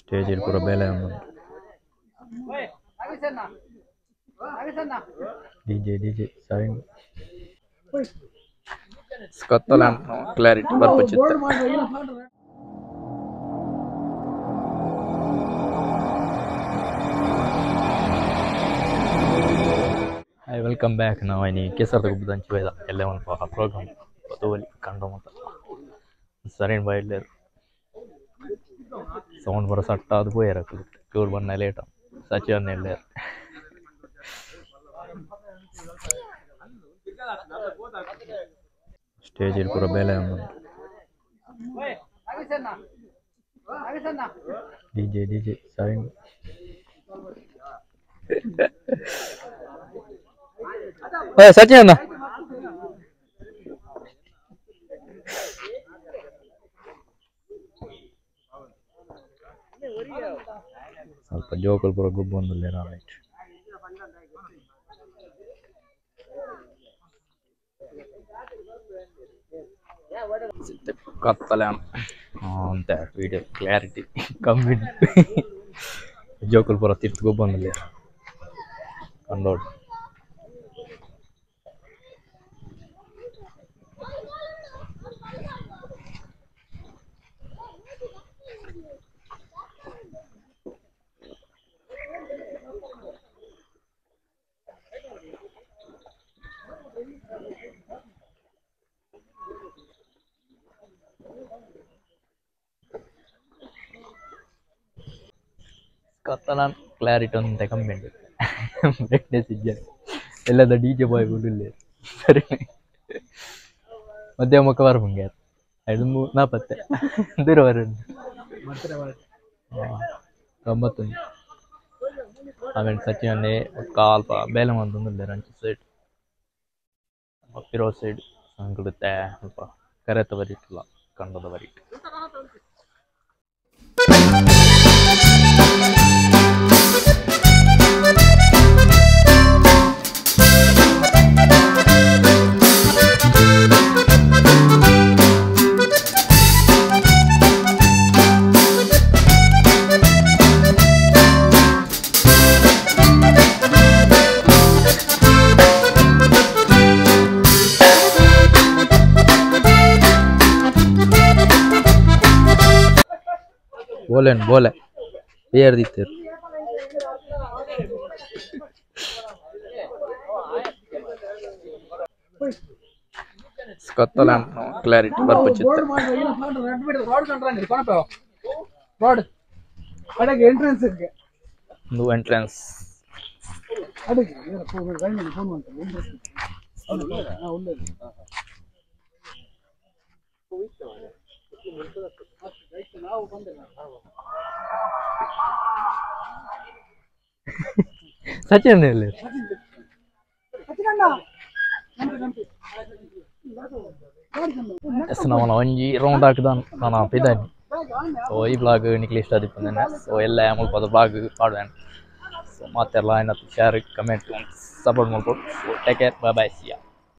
Stage ಪೂರ ಬೇಲೆ ಉಂಡು. DJ DJ sound ಕತ್ತಲ ಕ್ಲಾರಿಟಿ ಬರ್ಪುಚಿತ್ತೆ. Hi welcome back. ನಾವು ಇನಿ ಕೇಸರ್ದ ಗುಬ್ಬದಂಚಿ ಬೈದ ಎಲ್ಲೇ ಮಲ್ಪ ಪ್ರೋಗ್ರಾಮ್ ತೋಲಿ ಕಂಡ ಮತ ಸರಿನ್ ಬೈಲೇರು ಸೌಂಡ್ ಬರ ಸಟ್ಟ ಅದು ಪೋಯರ ಕ್ಯೂರ್ ಬಣ್ಣ ಲೇಟ ಸಚಿವನ್ನ ಎಲ್ಲೇರು ಸ್ಟೇಜ್ ಪೂರ ಬೇಲೆ ಉಂಡು. DJ DJ sound Sachin ಅಣ್ಣ ಸ್ವಲ್ಪ ಜೋಕಲ್ ಪೂರ ಗುಬ್ಬೊಂದುಲ್ಲೇರ ರೈಟ್. ಕತ್ತಲೆ ಅಂತ ವಿಡಿಯೋ ಕ್ಲಾರಿಟಿ ಕಮ್ಮಿ. ಜೋಕುಲ್ ಪೂರ ತಿರ್ತು ಗೊಬ್ಬೊಂದುಲ್ಲೇರ ಕಂಡೋಡು. ಕತ್ತಲ ಕ್ಲಾರಿಟಿ ಒಂತೆ ಕಮ್ಮಿ ಉಂಟು. ಬ್ರೈಟ್ನೆಸ್ ಇಜ್ಜೆ ಎಲ್ಲದ ಡಿ ಜೆ ಬಾಯ್ ಇಲ್ಲ ಸರಿ. ಮಧ್ಯ ಮುಖ ಬರ್ಪುಂಗೆ ಐದು ನಾಪತ್ತೆ ದೂರ ಬರ ಗಮ್ಮತ್ತುಂಡು. ಆಮೇಲೆ ಸಚಿವನ್ನೇ ಕಾಲ್ಪ ಬೇಲೆ ಮಂತೊಂದುಲ್ಲೆರ್ ಅಂಚ ಸೈಡ್ ಪಿರೋ ಸೈಡ್ ಸಂಕುಡುತ್ತೆ ಸ್ವಲ್ಪ ಕರೆತ ಬರಿಟ್ಟುಲ ಕಂಡದ ಬರಿಟ್. ಬೋಲೆನ್ ಬೋಲೆ ಬೇರ್ ದಿತ್ತೇರು. ಕತ್ತಲ ಕ್ಲಾರಿಟಿ ಬರ್ಪುಚಿತ್ತೆ. ಒಂದು ಎಂಟ್ರೆನ್ಸ್ ಸಚಿನ್ ಎಲ್ಲಿ ಎಸ್ ನಾವು ಒಂಜಿ ರೌಂಡ್ ಹಾಕಿದ ನಾನು ಪಿದಾನಿ. ಸೊ ಈ ಬ್ಲಾಗ್ ನಿಕ್ಲೆ ಇಷ್ಟ ಆದಿಪ್ಪಂದೇನೆ. ಸೊ ಎಲ್ಲ ಮುಲ್ಪದ ಬ್ಲಾಗ್ ಪಾಡುವೇನು. ಸೊ ಮಾತೆಲ್ಲ ಏನಾಯ್ತು share comment support ಮಾಡ್ಕೊಡು. So take care, bye bye, see ya.